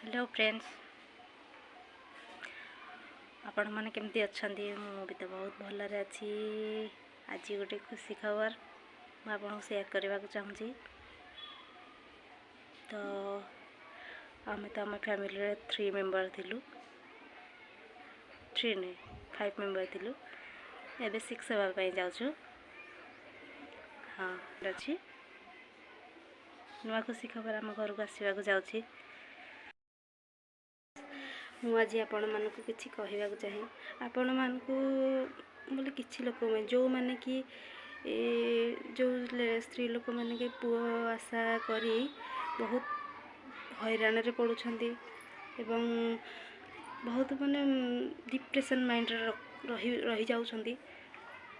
Hello friends, ଆପଣମାନେ କେମିତି ଅଛନ୍ତି? ମୁଁ ବି ତ ବହୁତ ଭଲରେ ଅଛି। ଆଜି ଗୋଟେ ଖୁସି ଖବର ମୁଁ ଆପଣଙ୍କୁ ସେୟାର କରିବାକୁ ଚାହୁଁଛି। ତ ଆମେ ତ ଆମ ଫ୍ୟାମିଲିରେ ଥ୍ରୀ ମେମ୍ବର ଥିଲୁ, ଥ୍ରୀ ନୁହେଁ, ଫାଇଭ୍ ମେମ୍ବର ଥିଲୁ। ଏବେ ସିକ୍ସ ହେବା ପାଇଁ ଯାଉଛୁ। ହଁ, ଅଛି ନୂଆ ଖୁସି ଖବର ଆମ ଘରକୁ ଆସିବାକୁ ଯାଉଛି। ମୁଁ ଆଜି ଆପଣମାନଙ୍କୁ କିଛି କହିବାକୁ ଚାହେଁ। ଆପଣମାନଙ୍କୁ ବୋଲି କିଛି ଲୋକ, ଯେଉଁମାନେ କି ଯେଉଁ ସ୍ତ୍ରୀ ଲୋକମାନେ କି ପୁଅ ଆଶା କରି ବହୁତ ହଇରାଣରେ ପଡ଼ୁଛନ୍ତି ଏବଂ ବହୁତ ମାନେ ଡିପ୍ରେସନ୍ ମାଇଣ୍ଡରେ ରହି ରହିଯାଉଛନ୍ତି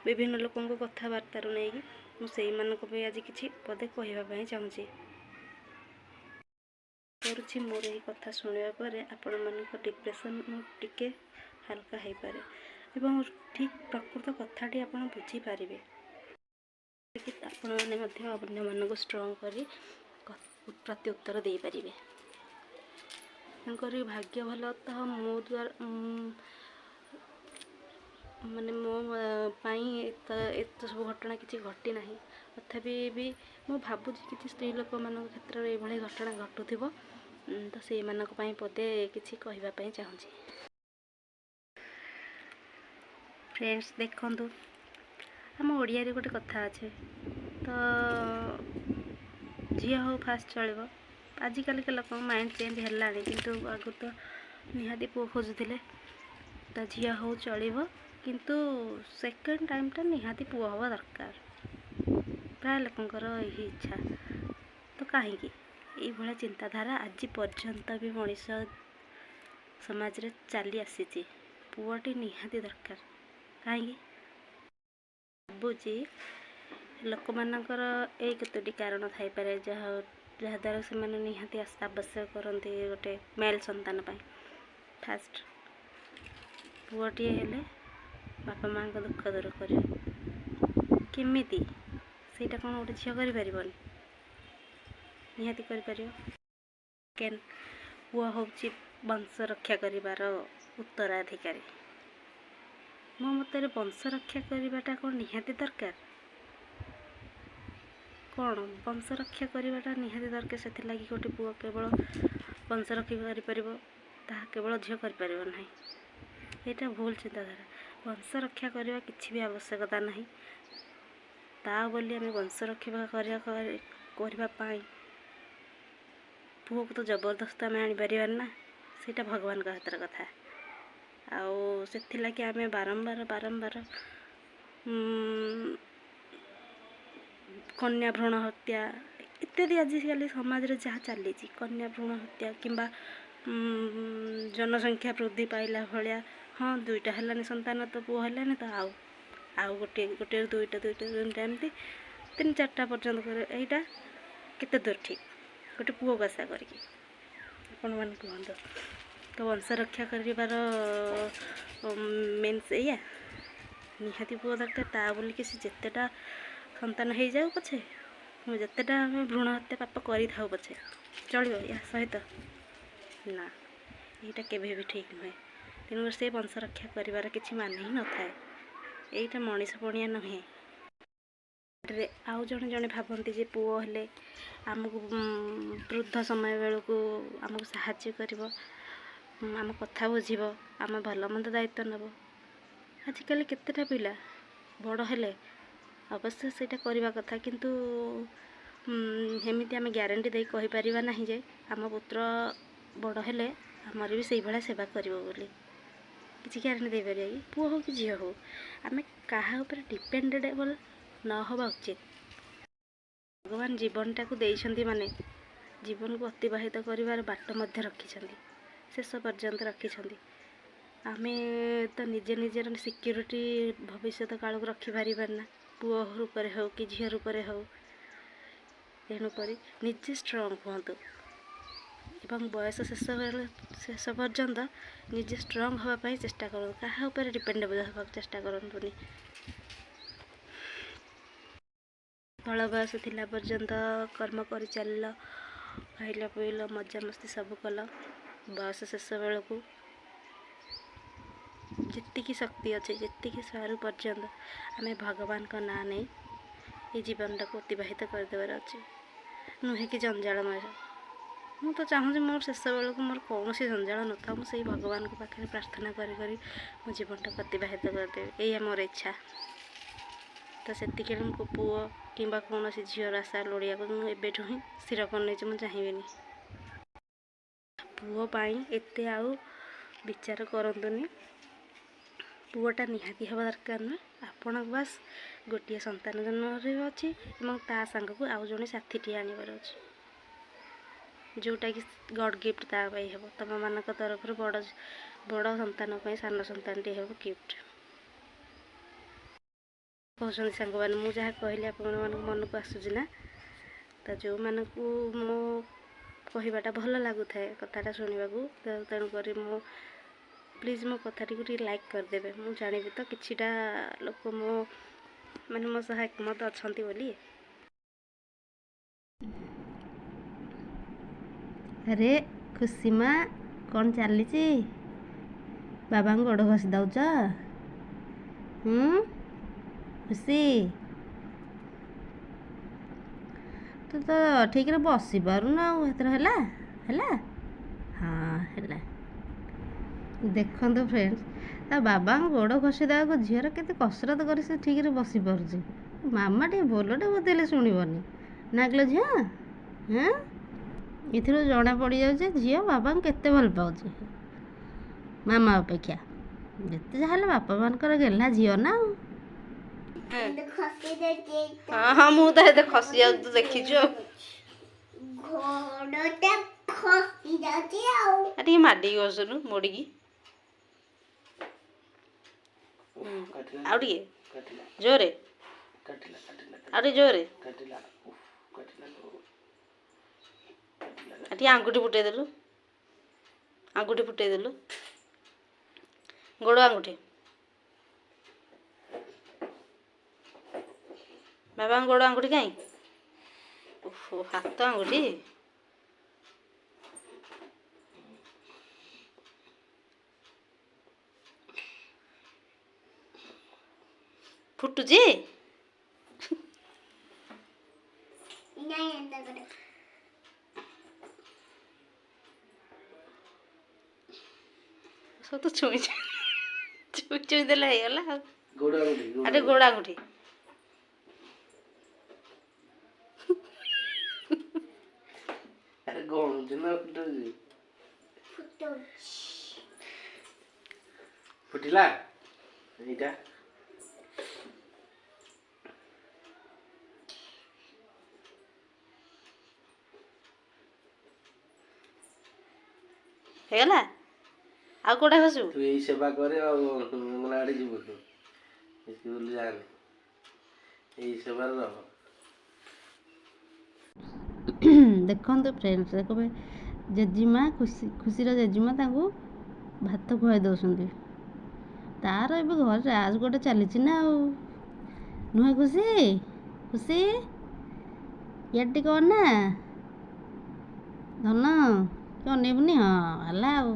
ବିଭିନ୍ନ ଲୋକଙ୍କ କଥାବାର୍ତ୍ତାରୁ ନେଇକି, ମୁଁ ସେଇମାନଙ୍କ ପାଇଁ ଆଜି କିଛି ପଦେ କହିବା ପାଇଁ ଚାହୁଁଛି କରୁଛି। ମୋର ଏହି କଥା ଶୁଣିବା ପରେ ଆପଣମାନଙ୍କ ଡିପ୍ରେସନ୍ ଟିକେ ହାଲକା ହେଇପାରେ ଏବଂ ଠିକ୍ ପ୍ରକୃତ କଥାଟି ଆପଣ ବୁଝିପାରିବେ କି ଆପଣମାନେ ମଧ୍ୟ ଅନ୍ୟମାନଙ୍କୁ ଷ୍ଟ୍ରଙ୍ଗ କରି ପ୍ରତି ଉତ୍ତର ଦେଇପାରିବେ। ତେଣୁକରି ଭାଗ୍ୟ ଭଲ ତ ମୋ ଦ୍ୱାରା, ମାନେ ମୋ ପାଇଁ ଏତେ ଏତେ ସବୁ ଘଟଣା କିଛି ଘଟି ନାହିଁ। ତଥାପି ବି ମୁଁ ଭାବୁଛି କିଛି ସ୍ତ୍ରୀ ଲୋକମାନଙ୍କ କ୍ଷେତ୍ରରେ ଏଇଭଳି ଘଟଣା ଘଟୁଥିବ। ତ ସେଇମାନଙ୍କ ପାଇଁ ପଦେ କିଛି କହିବା ପାଇଁ ଚାହୁଁଛି। ଫ୍ରେଣ୍ଡସ୍, ଦେଖନ୍ତୁ, ଆମ ଓଡ଼ିଆରେ ଗୋଟେ କଥା ଅଛି ତ, ଝିଅ ହଉ ଫାଷ୍ଟ ଚଳିବ। ଆଜିକାଲିକା ଲୋକଙ୍କ ମାଇଣ୍ଡ ଚେଞ୍ଜ ହେଲାଣି, କିନ୍ତୁ ଆଗରୁ ତ ନିହାତି ପୁଅ ଖୋଜୁଥିଲେ। ତ ଝିଅ ହଉ ଚଳିବ, କିନ୍ତୁ ସେକେଣ୍ଡ ଟାଇମ୍ଟା ନିହାତି ପୁଅ ହେବା ଦରକାର। ପ୍ରାୟ ଲୋକଙ୍କର ଏହି ଇଚ୍ଛା। ତ କାହିଁକି ଏଇଭଳିଆ ଚିନ୍ତାଧାରା ଆଜି ପର୍ଯ୍ୟନ୍ତ ବି ମଣିଷ ସମାଜରେ ଚାଲି ଆସିଛି? ପୁଅଟି ନିହାତି ଦରକାର କାହିଁକି? ଭାବୁଛି ଲୋକମାନଙ୍କର ଏଇ କେତୋଟି କାରଣ ଥାଇପାରେ, ଯାହାଦ୍ୱାରା ସେମାନେ ନିହାତି ଆବଶ୍ୟକ କରନ୍ତି ଗୋଟେ ମେଲ୍ ସନ୍ତାନ ପାଇଁ। ଫାଷ୍ଟ, ପୁଅଟିଏ ହେଲେ ବାପା ମାଆଙ୍କ ଦୁଃଖ ଦୂର କରିବ। କେମିତି? ସେଇଟା କ'ଣ ଗୋଟେ ଝିଅ କରିପାରିବନି? ନିହାତି କରିପାରିବ। ସେକେଣ୍ଡ, ପୁଅ ହେଉଛି ବଂଶ ରକ୍ଷା କରିବାର ଉତ୍ତରାଧିକାରୀ। ମୋ ମତରେ ବଂଶ ରକ୍ଷା କରିବାଟା କ'ଣ ନିହାତି ଦରକାର? କ'ଣ ବଂଶ ରକ୍ଷା କରିବାଟା ନିହାତି ଦରକାର? ସେଥିଲାଗି ଗୋଟେ ପୁଅ କେବଳ ବଂଶ ରକ୍ଷା କରିପାରିବ, ତାହା କେବଳ ଝିଅ କରିପାରିବ ନାହିଁ, ଏଇଟା ଭୁଲ ଚିନ୍ତାଧାରା। ବଂଶ ରକ୍ଷା କରିବା କିଛି ବି ଆବଶ୍ୟକତା ନାହିଁ। ତା ବୋଲି ଆମେ ବଂଶ ରକ୍ଷା କରିବା ପାଇଁ ପୁଅକୁ ତ ଜବରଦସ୍ତ ଆମେ ଆଣିପାରିବାନି ନା। ସେଇଟା ଭଗବାନଙ୍କ ହାତର କଥା। ଆଉ ସେଥିଲାଗି ଆମେ ବାରମ୍ବାର ବାରମ୍ବାର କନ୍ୟା ଭ୍ରୂଣ ହତ୍ୟା ଇତ୍ୟାଦି, ଆଜିକାଲି ସମାଜରେ ଯାହା ଚାଲିଛି, କନ୍ୟା ଭ୍ରୂଣ ହତ୍ୟା କିମ୍ବା ଜନସଂଖ୍ୟା ବୃଦ୍ଧି ପାଇଲା ଭଳିଆ, ହଁ, ଦୁଇଟା ହେଲାନି ସନ୍ତାନ ତ, ପୁଅ ହେଲାନି ତ, ଆଉ ଆଉ ଗୋଟିଏ, ଗୋଟିଏରୁ ଦୁଇଟା, ଦୁଇଟା ତିନିଟା, ଏମିତି ତିନି ଚାରିଟା ପର୍ଯ୍ୟନ୍ତ କରି, ଏଇଟା କେତେ ଦୂର ଠିକ୍ ଗୋଟେ ପୁଅକୁ ଆଶା କରିକି? ଆପଣମାନେ କୁହନ୍ତୁ ତ। ବଂଶ ରକ୍ଷା କରିବାର ମିନ୍ସ ଏଇଆ, ନିହାତି ପୁଅ ଦରକାର। ତା ବୋଲିକି ସେ ଯେତେଟା ସନ୍ତାନ ହେଇଯାଉ ପଛେ, ଯେତେଟା ଆମେ ଭ୍ରୂଣ ହତ୍ୟା ପାପ କରିଥାଉ ପଛେ, ଚଳିବ ୟା ସହିତ? ନା, ଏଇଟା କେବେ ବି ଠିକ୍ ନୁହେଁ। ତେଣୁ ସେ ବଂଶ ରକ୍ଷା କରିବାର କିଛି ମାନେ ହିଁ ନଥାଏ। ଏଇଟା ମଣିଷ ପଣିଆ ନୁହେଁ। ଆଉ ଜଣେ ଜଣେ ଭାବନ୍ତି ଯେ ପୁଅ ହେଲେ ଆମକୁ ବୃଦ୍ଧ ସମୟ ବେଳକୁ ଆମକୁ ସାହାଯ୍ୟ କରିବ, ଆମ କଥା ବୁଝିବ, ଆମ ଭଲ ମନ୍ଦ ଦାୟିତ୍ୱ ନେବ। ଆଜିକାଲି କେତେଟା ପିଲା ବଡ଼ ହେଲେ, ଅବଶ୍ୟ ସେଇଟା କରିବା କଥା, କିନ୍ତୁ ଏମିତି ଆମେ ଗ୍ୟାରେଣ୍ଟି ଦେଇ କହିପାରିବା ନାହିଁ ଯେ ଆମ ପୁତ୍ର ବଡ଼ ହେଲେ ଆମର ବି ସେଇଭଳିଆ ସେବା କରିବ ବୋଲି। କିଛି ଗ୍ୟାରେଣ୍ଟି ଦେଇପାରିବା କି? ପୁଅ ହଉ କି ଝିଅ ହଉ, ଆମେ କାହା ଉପରେ ଡିପେଣ୍ଡେବଲ୍ ନ ହେବା ଉଚିତ। ଭଗବାନ ଜୀବନଟାକୁ ଦେଇଛନ୍ତି ମାନେ ଜୀବନକୁ ଅତିବାହିତ କରିବାର ବାଟ ମଧ୍ୟ ରଖିଛନ୍ତି, ଶେଷ ପର୍ଯ୍ୟନ୍ତ ରଖିଛନ୍ତି। ଆମେ ତ ନିଜେ ନିଜର ସିକ୍ୟୁରିଟି ଭବିଷ୍ୟତ କାଳକୁ ରଖିପାରିବାନି ନା, ପୁଅ ରୂପରେ ହେଉ କି ଝିଅ ରୂପରେ ହେଉ। ତେଣୁକରି ନିଜେ ଷ୍ଟ୍ରଙ୍ଗ ହୁଅନ୍ତୁ ଏବଂ ବୟସ ଶେଷ ପର୍ଯ୍ୟନ୍ତ ନିଜେ ଷ୍ଟ୍ରଙ୍ଗ ହେବା ପାଇଁ ଚେଷ୍ଟା କରନ୍ତୁ। କାହା ଉପରେ ଡିପେଣ୍ଡେବଲ୍ ହେବାକୁ ଚେଷ୍ଟା କରନ୍ତୁନି। ଫଳ ବୟସ ଥିଲା ପର୍ଯ୍ୟନ୍ତ କର୍ମ କରି ଚାଲିଲ, ଖାଇଲ, ପିଇଲ, ମଜାମସ୍ତି ସବୁ କଲ। ବୟସ ଶେଷ ବେଳକୁ ଯେତିକି ଶକ୍ତି ଅଛି, ଯେତିକି ସରୁ ପର୍ଯ୍ୟନ୍ତ ଆମେ ଭଗବାନଙ୍କ ନାଁ ନେଇ ଏଇ ଜୀବନଟାକୁ ଅତିବାହିତ କରିଦେବାର ଅଛି, ନୁହେଁ କି ଜଞ୍ଜାଳମୟ। ମୁଁ ତ ଚାହୁଁଛି ମୋର ଶେଷ ବେଳକୁ ମୋର କୌଣସି ଜଞ୍ଜାଳ ନଥାଉ, ମୁଁ ସେଇ ଭଗବାନଙ୍କ ପାଖରେ ପ୍ରାର୍ଥନା କରି କରି ମୋ ଜୀବନଟାକୁ ଅତିବାହିତ କରିଦେବି, ଏଇଆ ମୋର ଇଚ୍ଛା। ତ ସେତିକିବେଳେ ମୁଁ ପୁଅ କିମ୍ବା କୌଣସି ଝିଅର ଆଶା ଲୋଡ଼ିବାକୁ ମୁଁ ଏବେଠୁ ହିଁ ସ୍ଥିର କରିନେଇଛି, ମୁଁ ଚାହିଁବିନି। ପୁଅ ପାଇଁ ଏତେ ଆଉ ବିଚାର କରନ୍ତୁନି, ପୁଅଟା ନିହାତି ହେବା ଦରକାର ନୁହେଁ। ଆପଣଙ୍କୁ ବାସ୍ ଗୋଟିଏ ସନ୍ତାନ ଜନ୍ମ ଅଛି ଏବଂ ତା ସାଙ୍ଗକୁ ଆଉ ଜଣେ ସାଥିଟିଏ ଆଣିବାର ଅଛି, ଯେଉଁଟାକି ଗଡ଼୍ ଗିଫ୍ଟ ତା ପାଇଁ ହେବ। ତୁମମାନଙ୍କ ତରଫରୁ ବଡ଼ ବଡ଼ ସନ୍ତାନ ପାଇଁ ସାନ ସନ୍ତାନଟିଏ ହେବ ଗିଫ୍ଟ। କହୁଛନ୍ତି ସାଙ୍ଗମାନେ, ମୁଁ ଯାହା କହିଲି ଆପଣମାନଙ୍କ ମନକୁ ଆସୁଛି ନା? ତ ଯେଉଁମାନଙ୍କୁ ମୋ କହିବାଟା ଭଲ ଲାଗୁଥାଏ, କଥାଟା ଶୁଣିବାକୁ, ତେଣୁକରି ମୁଁ ପ୍ଲିଜ୍ ମୋ କଥାଟିକୁ ଟିକେ ଲାଇକ୍ କରିଦେବେ। ମୁଁ ଜାଣିବି ତ କିଛିଟା ଲୋକ ମୋ ମାନେ ମୋ ସହ ଏକମତ ଅଛନ୍ତି ବୋଲି। ଆରେ ଖୁସି ମା, କ'ଣ ଚାଲିଛି? ବାବାଙ୍କୁ ଗୋଡ଼ ଘଷି ଦେଉଛ? ଖୁସି, ତୁ ତ ଠିକ୍ରେ ବସିପାରୁନୁ ଆଉ। ଏଥର ହେଲା ହେଲା, ହଁ ହେଲା। ଦେଖନ୍ତୁ ଫ୍ରେଣ୍ଡସ୍, ତା ବାବାଙ୍କ ଗୋଡ଼ ଘଷି ଦେବାକୁ ଝିଅର କେତେ କସରତ କରି ସେ ଠିକ୍ରେ ବସିପାରୁଛି। ମାମା ଟିକେ ବୋଲଟେ ବୋଧେଲେ ଶୁଣିବନି ନା କିଲୋ ଝିଅ? ହଁ, ଏଥିରୁ ଜଣା ପଡ଼ିଯାଉଛି ଝିଅ ବାବାଙ୍କୁ କେତେ ଭଲ ପାଉଛି ମାମା ଅପେକ୍ଷା। ଯେତେ ଯାହା ହେଲେ ବାପା ମାନଙ୍କର ଗେହ୍ଲା ଝିଅ ନା ଆଉ। ହଁ ହଁ, ମୁଁ ତ ଏତେ ଖସି ଯାଉଛି ତୁ ଦେଖିଛୁ ଆଉ। ଟିକେ ମାଡ଼ିକି ବସୁନୁ ମୋଡ଼ିକି, ଆଉ ଟିକେ ଜୋରେ, ଆଉ ଟିକେ ଜୋରେ, ଟିକେ ଆଙ୍ଗୁଠି ଫୁଟେଇ ଦେଲୁ, ଆଙ୍ଗୁଠି ଫୁଟେଇ ଦେଲୁ, ଗୋଡ଼ ଆଙ୍ଗୁଠି, ବାବାଙ୍କ ଗୋଡ଼ ଆଙ୍ଗୁଠି କାଇଁ? ଓହୋ, ହାତ ଆଙ୍ଗୁଠି। ଫୁଟୁଛି? ସବୁ ତ ଛୁଇଁ ଛୁଇଁ ଛୁଇଁ ଦେଲେ ହେଇଗଲା ଆଉ। ଆରେ ଗୋଡ଼ ଆଙ୍ଗୁଠି। ଫୁଟିଲା ଏଇଟା। ହେଇଗଲା, ଆଉ କୋଉଟା ଘଷିବୁ? ତୁ ଏଇ ସେବା କରେ, ଆଉ ଅଙ୍ଗନବାଡ଼ି ଯିବୁନି, ସ୍କୁଲ ଯାଆନି, ଏଇ ସେବାରେ ରହ। ଦେଖନ୍ତୁ ଫ୍ରେଣ୍ଡସ୍, ଦେଖ ଜେଜିମା ଖୁସି, ଖୁସିର ଜେଜିମା ତାଙ୍କୁ ଭାତ ଖୁଆଇ ଦେଉଛନ୍ତି। ତାର ଏବେ ଘରେ ରାଜ ଗୋଟେ ଚାଲିଛି ନା ଆଉ, ନୁହେଁ ଖୁସି? ଖୁସି ଇଆଡ଼େ ଟିକେ ଅନା, ଧନ କି ଅନେଇବୁନି? ହଁ ହେଲା ଆଉ।